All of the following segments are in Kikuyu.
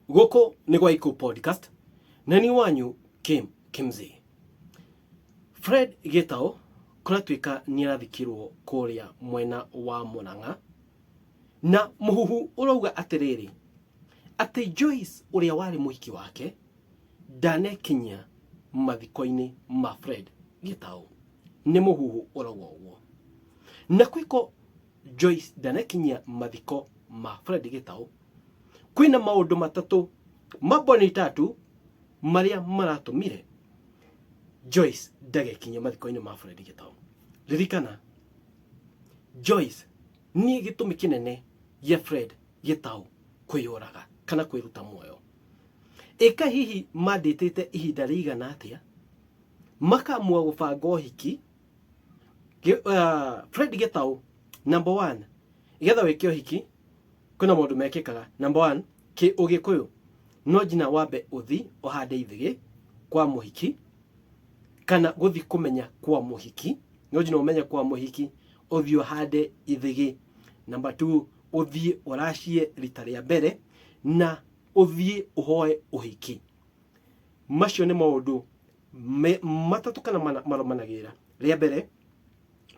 Gũkũ nĩ gwa Iku Podcast na ni wanyu Kim Kimzi. Fred Gitau kũratuĩka nĩ arathikirwo kũrĩa mwena wa Murang'a na mũhuhu ũrauga atĩrĩrĩ atĩ Joyce ũrĩa warĩ mũhiki wake ndanekinyia mathiko-inĩ ma Fred Gitau. Nĩ mũhuhu ũrauga ũguo. Na kwĩko Joyce ndanekinyia mathiko ma Fred Gitau kwĩna maũndũ matatũ mamboni tatu marĩa maratũmire Joyce ndagekinyia mathiko-inĩ ma Fred Gitau. Ririkana Joyce niĩ gĩtũmi kĩnene gĩa Fred Gitau kwĩyũraga kana kwĩruta muoyo. Ĩka hihi mandĩtĩte ihinda rĩigana atĩa makamua gũbanga ũhiki. Fred Gitau number one, getha wĩke ũhiki kwĩna maũndũ mekĩkaga. Number one, kĩ ũgĩkũyũ no nginya wambe ũthi ũhande ithĩgĩ kwa mũhiki kana gũthi kũmenya kwa mũhiki, no nginya ũmenye kwa mũhiki ũthiĩ ũhande ithĩgĩ. Number two, ũthiĩ ũracie rita rĩa mbere na ũthiĩ ũhoe ũhiki. Macio nĩ maũndũ matatũ kana mana marũmanagĩrĩra. Rĩa mbere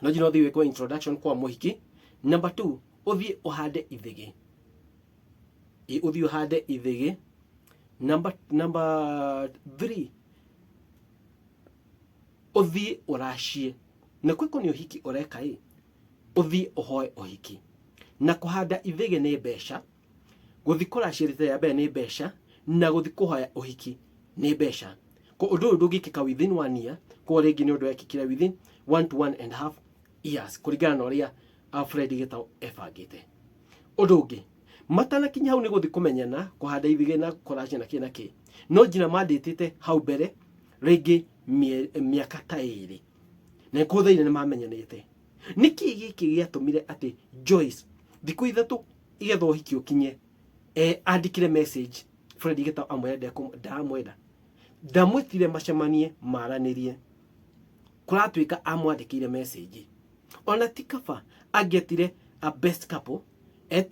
no nginya ũthiĩ wĩkwo introduction kwa mũhiki. Number two, ũthiĩ ũhande ithĩgĩ. Ĩ, ũthiĩ ũhande ithĩgĩ. Number three, ũthiĩ ũracie. Na kwĩko nĩ ũhiki ũreka ĩ, ũthiĩ ũhoe ũhiki. Na kũhanda ithĩgĩ nĩ mbeca, gũthiĩ kũracia rita rĩa mbere nĩ mbeca, na gũthiĩ kũhoya ũhiki nĩ mbeca. Ko ũndũ ũyũ ndũngĩkĩka within one year, koguo rĩngĩ nĩ ũndũ wekĩkire within 1 to 1.5 years kũringana na ũrĩa Fred Gitau ebangĩte. Ũndũ ũngĩ, matanakinya hau nĩ gũthiĩ kũmenyana, kũhanda ithĩgĩ na kũracia na kĩ na kĩ, no nginya mandĩtĩte hau mbere rĩngĩ mĩaka ta ĩrĩ, na kũthaire nĩ mamenyanĩte. Nĩkĩ gĩkĩ gĩatũmire atĩ Joyce thikũ ithatũ igetha ũhiki ũkinye, andĩkire message Fred Gitau amwĩre ndaramwenda, ndamwĩtire macemanie maranĩrie, kũratuĩka amwandĩkĩire message. Ona ti kaba angĩetire a best couple,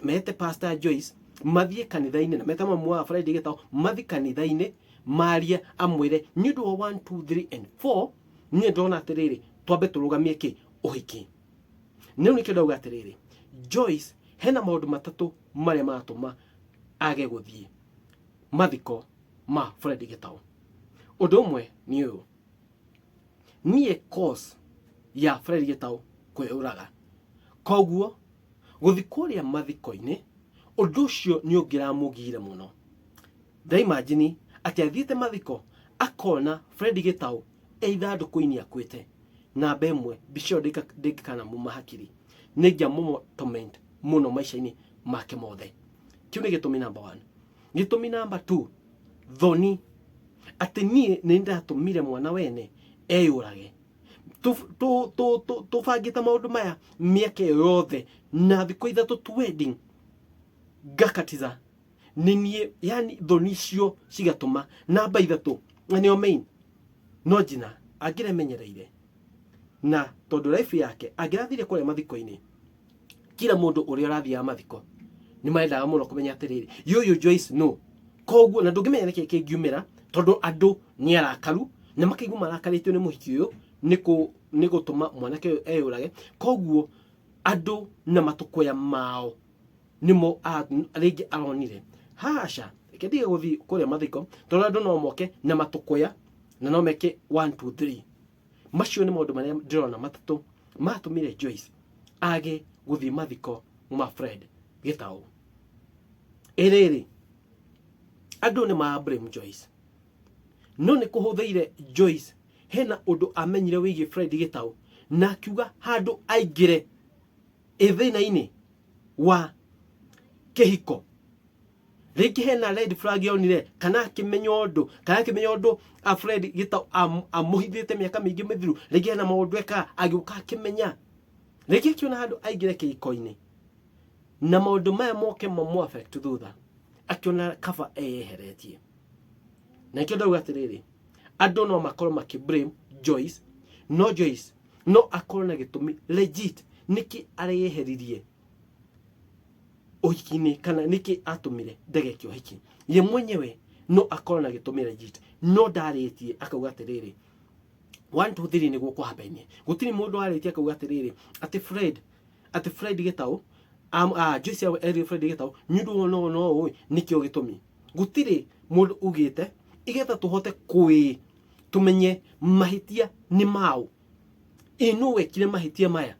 mete Pastor Joyce mathiĩ kanitha-inĩ na mete mamu wa Fred Gitau mathiĩ kanitha-inĩ marie, amwĩre nĩ ũndũ wa 1 2 3 and 4 niĩ ndona atĩrĩrĩ twambe tũrũgamie kĩ ũhiki. Nĩu nĩkĩo ndauga atĩrĩrĩ Joyce hena maũndũ matatũ marĩa maratũma age gũthiĩ mathiko ma Fred Gitau. Ũndũ ũmwe nĩ ũyũ, niĩ cause ya Fred Gitau kwĩyũraga, koguo gũthiĩ kũrĩa mathiko-inĩ ũndũ ũcio nĩ ũngĩramũgire mũno. Ndaimagine atĩ athiĩte mathiko akona Fred Gitau e ithandũkũ-inĩ akuĩte. Namba ĩmwe, mbica ĩyo ndĩngĩkanamuma hakiri, nĩ ingĩamũ torment mũno maica-inĩ make mothe. Kĩu nĩ gĩtũmi number one. Gĩtũmi number two, thoni atĩ niĩ nĩ ndatũmire mwana wene eyũrage. Tũbangĩte maũndũ maya mĩaka ĩyo yothe na thikũ ithatũ tu wedding ngakatiza nĩ niĩ, yani thoni icio cigatũma. Namba ithatũ na nĩyo main, no nginya angĩremenyereire na tondũ life yake angĩrathire kũrĩa mathiko-inĩ, kila mũndũ ũrĩa ũrathiaga mathiko nĩ marendaga mũno kũmenya atĩrĩrĩ yũyũ Joyce no koguo, na ndũngĩmenya nĩkĩ kĩngiumĩra tondũ andũ nĩ arakaru na makaigua marakarĩtio nĩ mũhiki ũyũ nĩ gũtũma mwanake ũyũ eyũrage. Koguo andũ na matũkũya mao nĩmo rĩngĩ aronire haca, reke ndige gũthiĩ kũrĩa mathiko tondũ andũ no moke na matũkũya na no meke 1 2 3. Macio nĩ maũndũ marĩa ndĩrona matatũ matũmire Joyce age gũthiĩ mathiko ma Fred Gitau. Ĩrĩrĩ andũ nĩ ma blame Joyce, no nĩ kũhũthĩire Joyce hena ũndũ amenyire wĩgiĩ Fred Gitau na akiuga handũ aingĩre ĩ thĩna-inĩ wa kĩhiko. Rĩngĩ hena red flag yonire kana akĩmenya ũndũ, kana akĩmenya ũndũ a Fred Gitau amũhithĩte mĩaka mĩingĩ mĩthiru. Rĩngĩ hena maũndũ ekaga agĩũka akĩmenya, rĩngĩ akĩona handũ aingĩre kĩhiko-inĩ na maũndũ maya moke mamũ affect thutha, akĩona kaba eyeheretie. Na nĩkĩo ndauga atĩrĩrĩ andũ no makorwo makĩ blame Joyce, no Joyce no akorwo na gĩtũmi legit nĩkĩ areyeheririe. Ũhiki-inĩ kana nĩkĩ atũmire ndageke ũhiki ye mwenyewe? No akorwo na gĩtũmi legit, no ndarĩtie akauga atĩrĩrĩ, 1 2 3 nĩguo kũhapenie. Gũtirĩ mũndũ warĩtie akauga atĩrĩrĩ atĩ Fred Gĩtaũ Joyce erire Fred Gĩtaũ nĩ ũndũ no no ũĩ nĩkĩo gĩtũmi. Gũtirĩ mũndũ ugĩte igetha tũhote kwĩ tũmenye mahĩtia nĩ maũ, ĩ nũ wekire mahĩtia maya.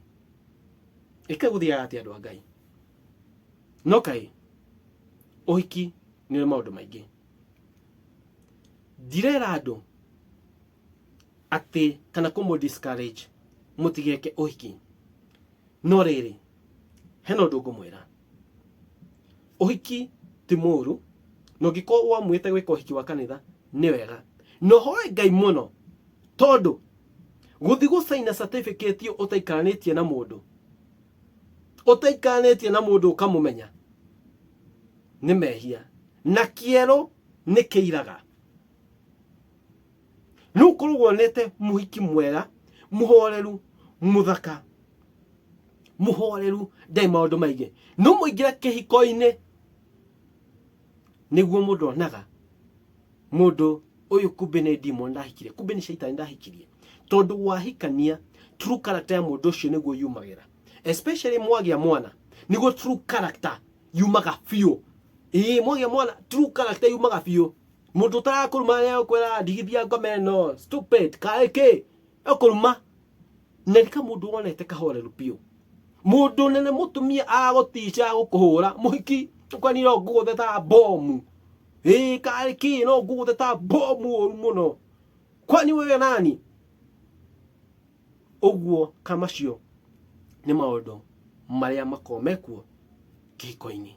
Ĩka gũthiaga atĩ andũ a Ngai no kaĩ ũhiki nĩ ũrĩ maũndũ maingĩ. Ndirera andũ atĩ kana kũmũ discourage mũtigeke ũhiki, no rĩrĩ, hena ũndũ ngũmwĩra: ũhiki ti mũũru, na ũngĩkorwo wamwĩte gwĩka ũhiki wa kanitha nĩ wega, no hoe Ngai mũno, tondũ gũthiĩ gũcaina certificate ũtaikaranĩtie na mũndũ, ũtaikaranĩtie na mũndũ ũkamũmenya, nĩ mehia na kĩerũ nĩ kĩiraga. Nĩ ũkorwo wonete mũhiki mwega, mũhoreru, mũthaka, mũhoreru, ndarĩ maũndũ maingĩ, no mũingĩra kĩhiko-inĩ nĩguo mũndũ onaga mũndũ ũyũ kumbe nĩ demon ndahikirie, kumbe nĩ caitani ndahikirie, tondũ wahikania true character ya mũndũ ũcio nĩguo yumagĩra, especially mwagĩa mwana nĩguo true character yumaga biũ. Ĩĩ, mwagĩa mwana true character yumaga biũ. Mũndũ ũtarakũruma nĩegũkwĩra ndigithia ngome no stupid kaĩ kĩ ekũruma, na nĩ kamũndũ wonete kahoreru biũ, mũndũ nene mũtumia agũtica agũkũhũra mũhiki kwani no ngũgũthe ta bomu. Ĩĩ, karĩ kĩ no ngũgũthe ta bomu ũru mũno, kwani wewe nani? Ũguo kamacio nĩ maũndũ marĩa makoragwo mekuo kĩhiko-inĩ.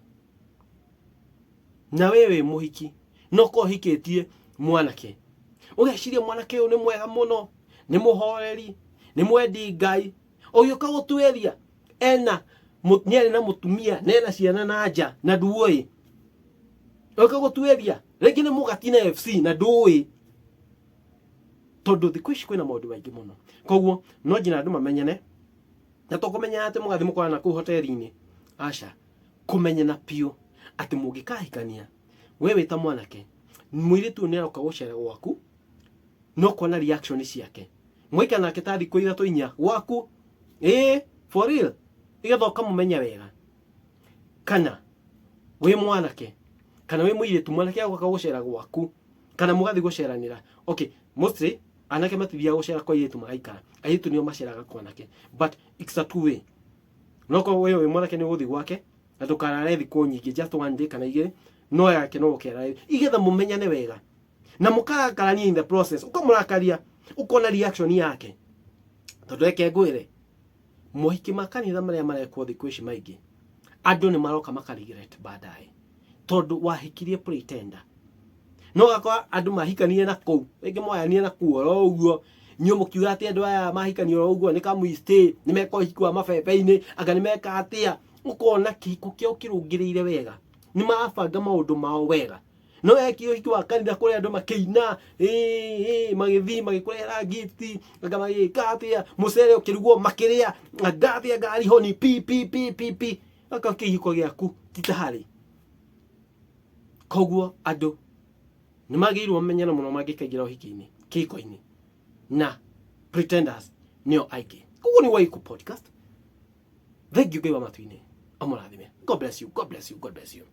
Na we wĩ mũhiki no korwo ũhikĩtie mwanake, ũgeciria mwanake ũyũ nĩ mwega mũno, nĩ mũhoreri, nĩ mwendi Ngai, ũgĩũka gũtuĩria ena nĩ arĩ na mũtumia na ena ciana na nja na nduũĩ. Ũgĩũka gũtuĩria rĩngĩ nĩ mũgati na FC na ndũĩ, tondũ thikũ ici kwĩna maũndũ maingĩ mũno. Koguo no nginya andũ mamenyane, na to kũmenya atĩ mũgathiĩ mũkorana kũu hoteli-inĩ, aca, kũmenyana biũ atĩ mũngĩkahikania, we wĩ ta mwanake, mũirĩtu ũyũ nĩ aroka gũcera gwaku, no kuona reaction ciake mwaikara nake ta thikũ ithatũ inya gwaku, ĩĩ, for real, igetha ũkamũmenya wega. Kana wĩ mwanake kana wĩ mũirĩtu, mwanake agoka gũcera gwaku kana mũgathiĩ gũceranĩra. Okay, mostly anake matithiaga gũcera kwa airĩtu magaikara, airĩtu nĩo maceraga kwa anake, but it's a two way. No korwo we wĩ mwanake nĩ ũgũthiĩ gwake na ndũkarare thikũ nyingĩ, just one day kana igĩrĩ, no yake no ũkerare igetha mũmenyane wega na mũkarakarania in the process, ũkamũrakaria ũkona reaction yake. Tondũ reke ngwĩre, mohiki ma kanitha marĩa marekwo thikũ ici maingĩ, andũ nĩ maroka maka regret baadaye, tondũ wahikirie pretender. No gakora andũ mahikanie na kũu rĩngĩ moyanire na kũu oro ũguo, inyuĩ mũkiuga atĩ andũ aya mahikania oro ũguo nĩ kamwistĩ, nĩ meka ũhiki wa mabebe-inĩ, anga nĩ meka atĩa, ũkona kĩhiko kĩao kĩrũngĩrĩire wega, nĩ marabanga maũndũ mao wega. No wekire ũhiki wa kanitha kũrĩa andũ makĩina, ĩĩ, magĩthiĩ magĩkũrehera gift, anga magĩka atĩa, mũcere ũkĩrugwo makĩrĩa, anga atĩa, ngari honi pi pi pi pi pi, aka kĩhiko gĩaku ti ta harĩ. Koguo andũ nĩ magĩrĩirwo mamenyane mũno mangĩkaingĩra ũhiki-inĩ, kĩhiko-inĩ, na pretenders nĩo aingĩ. Koguo nĩ Waiku Podcast. Thank you. Ngai wa matu-inĩ amũrathime. God bless you, God bless you, God bless you.